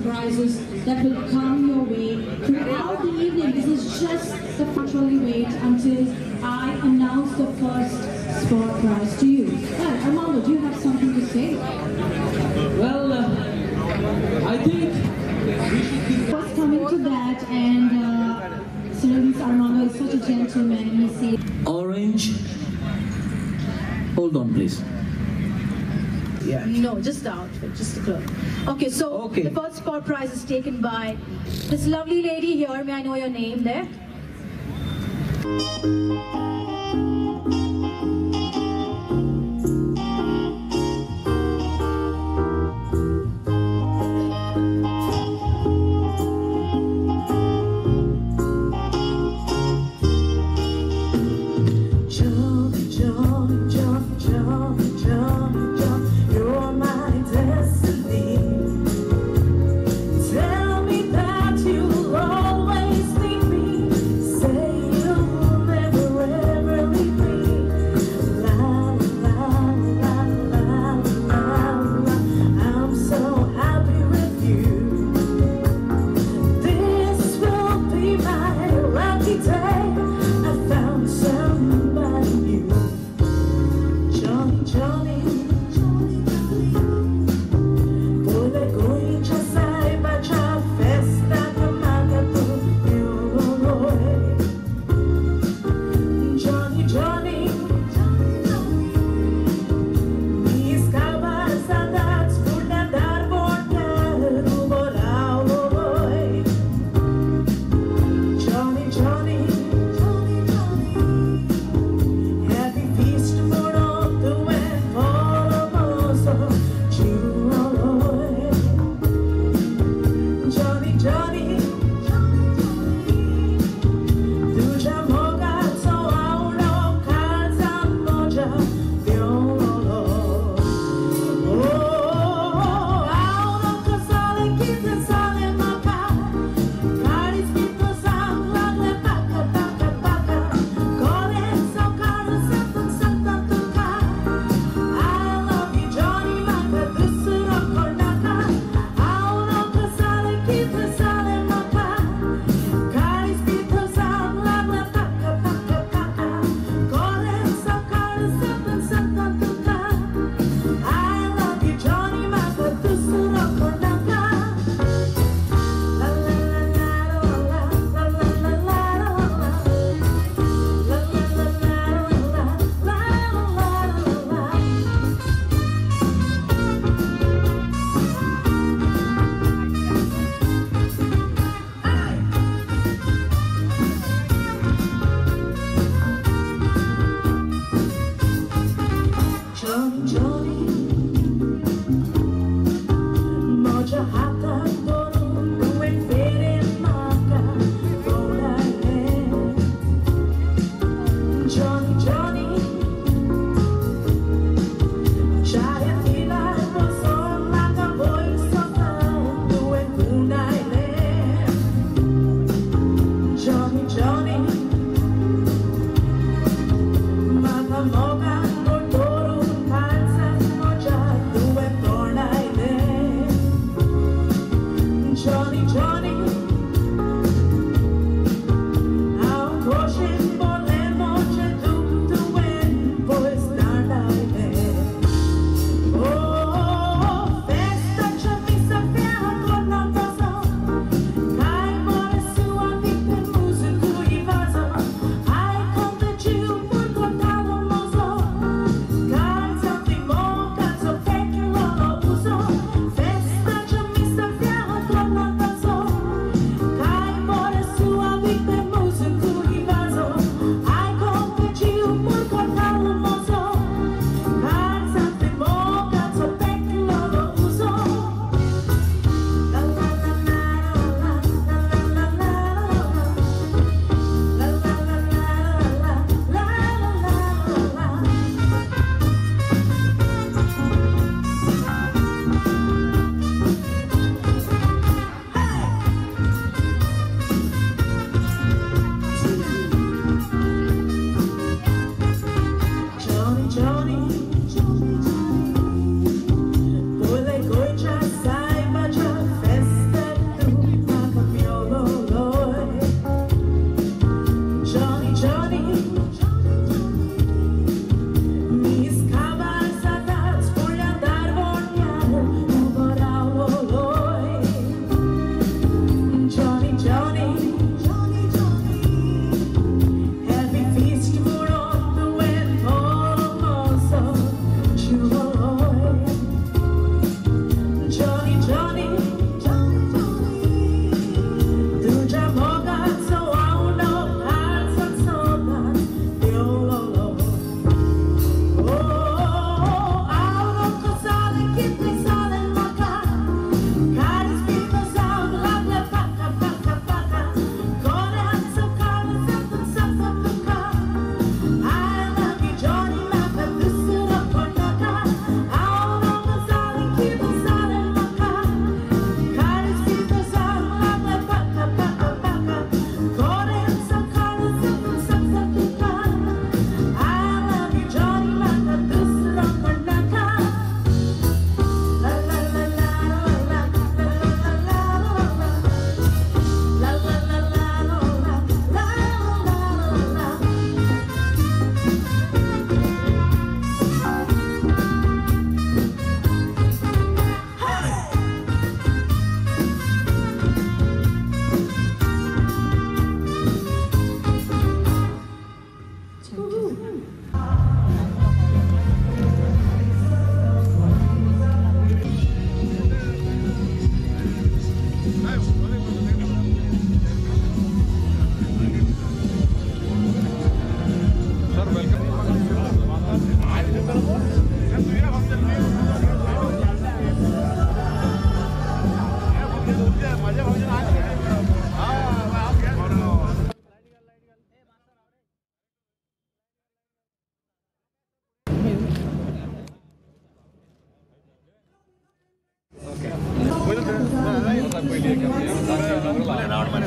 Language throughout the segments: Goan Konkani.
surprises that will come your way throughout the evening. This is just the actually wait until I announce the first spot prize to you. Well, Armando, do you have something to say? Well, I think we should be first coming to that, and since Armando is such a gentleman, he said orange. Hold on, please. Yeah. No, just the outfit, just the clothes. Okay, so the first spot prize is taken by this lovely lady here. May I know your name there? Festa,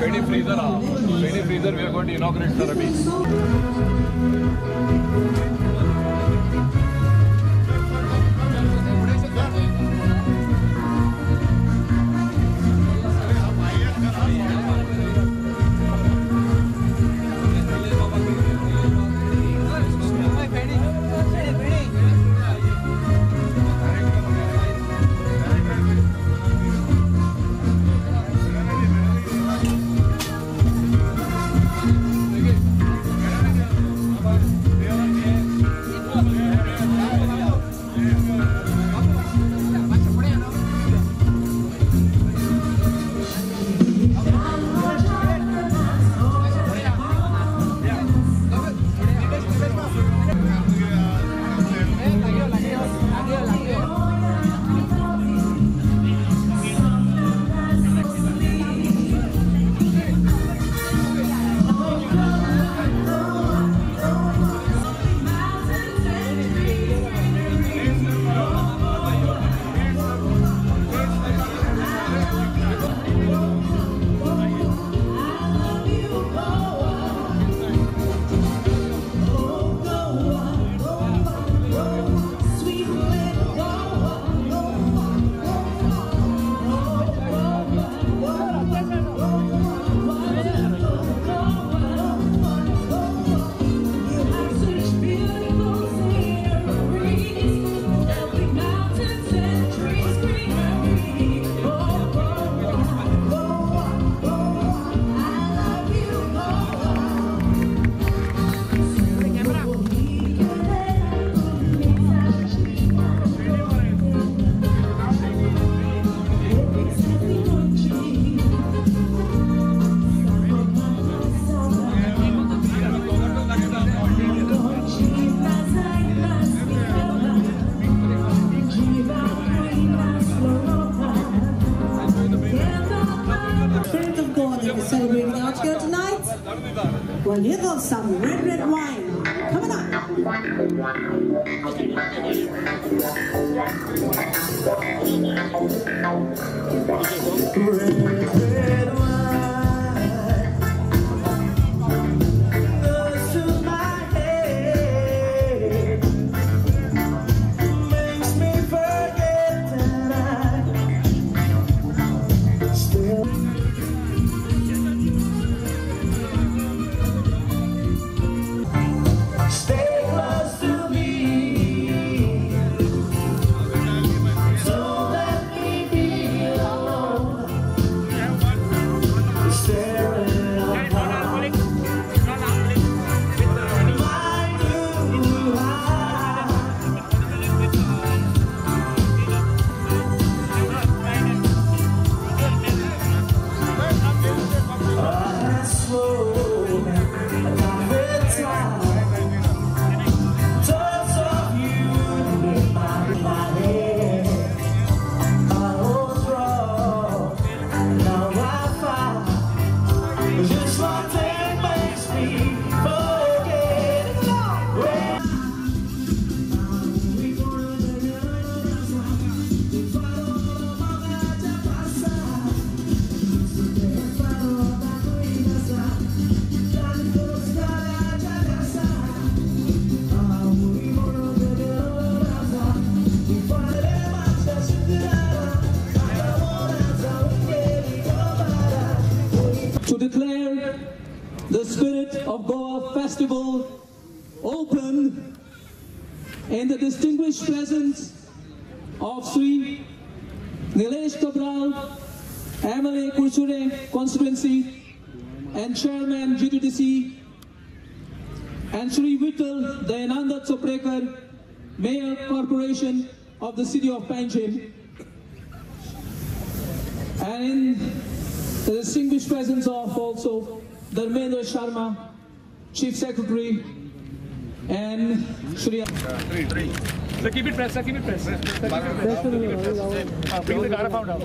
Feni freezer, Feni freezer we are going to inaugurate, sir, abhi. Well, here goes some red, red wine. Coming up. Red, red wine goes to my head, makes me forget that I still. Stay close to me. Don't let me be alone. Staring up my new eyes. I swore every time. Thoughts of you in my head. I was wrong, now I find just one thing makes me forget. To declare the Spirit of Goa Festival open in the distinguished presence of Sri Nilesh Cabral, MLA Curchorem Constituency and Chairman GTDC, and Sri Vittal Dayananda Chopdekar, Mayor Corporation of the City of Panjim, and in the distinguished presence of also Dharmendra Sharma, Chief Secretary, and Shri. Three. So keep it pressed, sir, keep it pressed. Bring the carafe down.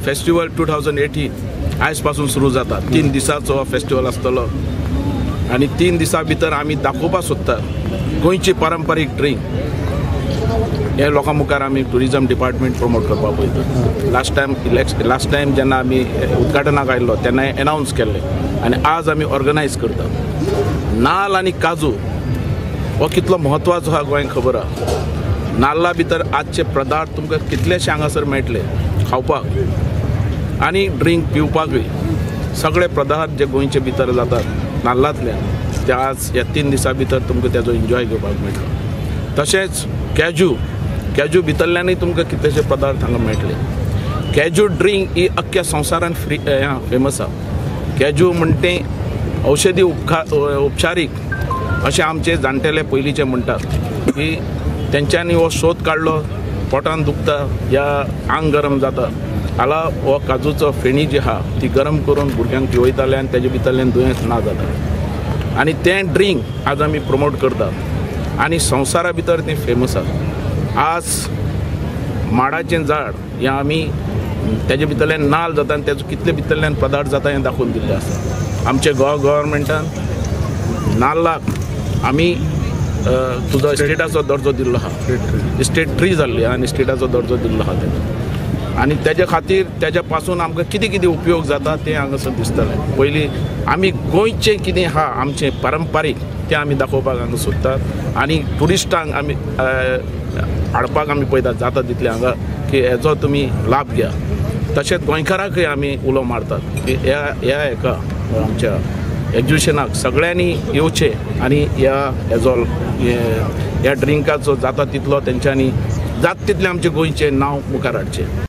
Festival 2018 आयज पासून सुरू जाता. 3 दिसाचो फेस्टिवल आसतलो आनी 3 दिसां भितर आमी दाखोवपाक सोदतात गोंयची पारंपारीक ड्रिंक हे लोकां मुखार आमी टुरिजम डिपार्टमेंट प्रमोट करपाक पळयता. लास्ट टायम जेन्ना आमी उद्घाटनाक आयिल्लो तेन्ना एनावन्स केल्लें आनी आज आमी ऑर्गनायज करतात. नाल्ल आनी काजू हो कितलो म्हत्वाचो आहा गोंयांक खबर आहा. नाल्ला भितर आजचे पदार्थ तुमकां कितलेशे हांगासर मेळटले खावपाक आनी ड्रिंक पिवपाकूय. सगळे पदार्थ जे गोंयचे भितर जातात नाल्लांतल्यान ते आज ह्या 3 दिसां भितर तुमकां तेजो एन्जॉय घेवपाक मेळटलो. तशेंच कॅज्यू भितरल्यानूय तुमकां कितलेशे पदार्थ हांगा मेळटले. कॅज्यू ड्रिंक ही अख्ख्या संवसारान फ्री फेमस आहा. कॅज्यू म्हणटे औषधी उपचारीक अशें आमचे जाणटेले पयलींचे म्हणटात की तेंच्यांनी हो शोध काडलो. पोटान दुखता या आंग गरम जाता आला हो काजूचो फेणी जी आहा ती गरम करून भुरग्यांक पिवयताले आनी तेजे भितरल्यान दुयेंस ना जाता आनी तें ड्रिंक आज आमी प्रमोट करतात आनी संवसारा भितर तें फेमस आहा. आज माडाचें झाड हें आमी तेजे भितरल्यान नाल जाता आनी तेजो कितले भितरल्यान पदार्थ जाता हें दाखोवन दिल्लें आसा. आमचे गोवा गव्हर्मेंटान नाल्लाक आमी तुजो स्टेटाचो दर्जो दिल्लो आहा. स्टेट ट्री जाल्ली आनी स्टेटाचो दर्जो दिल्लो आहा तेका आनी तेजे खातीर तेज्या पासून आमकां कितें कितें उपयोग जाता तें हांगासर दिसतलें. पयलीं आमी गोंयचें कितें आहा आमचें पारंपारीक तें आमी दाखोवपाक हांगा सोदतात आनी ट्युरिस्टांक आमी हाडपाक आमी पळयतात जाता तितलें हांगा की हेजो तुमी लाभ घ्या. तशेंच गोंयकारांकूय आमी उलो मारतात की ह्या ह्या हेका आमच्या एग्जिबिशनाक सगळ्यांनी येवचें आनी ह्या हेजो ह्या ड्रिंकाचो जाता तितलो तेंच्यांनी जाता तितलें आमचें गोंयचें नांव मुखार हाडचें.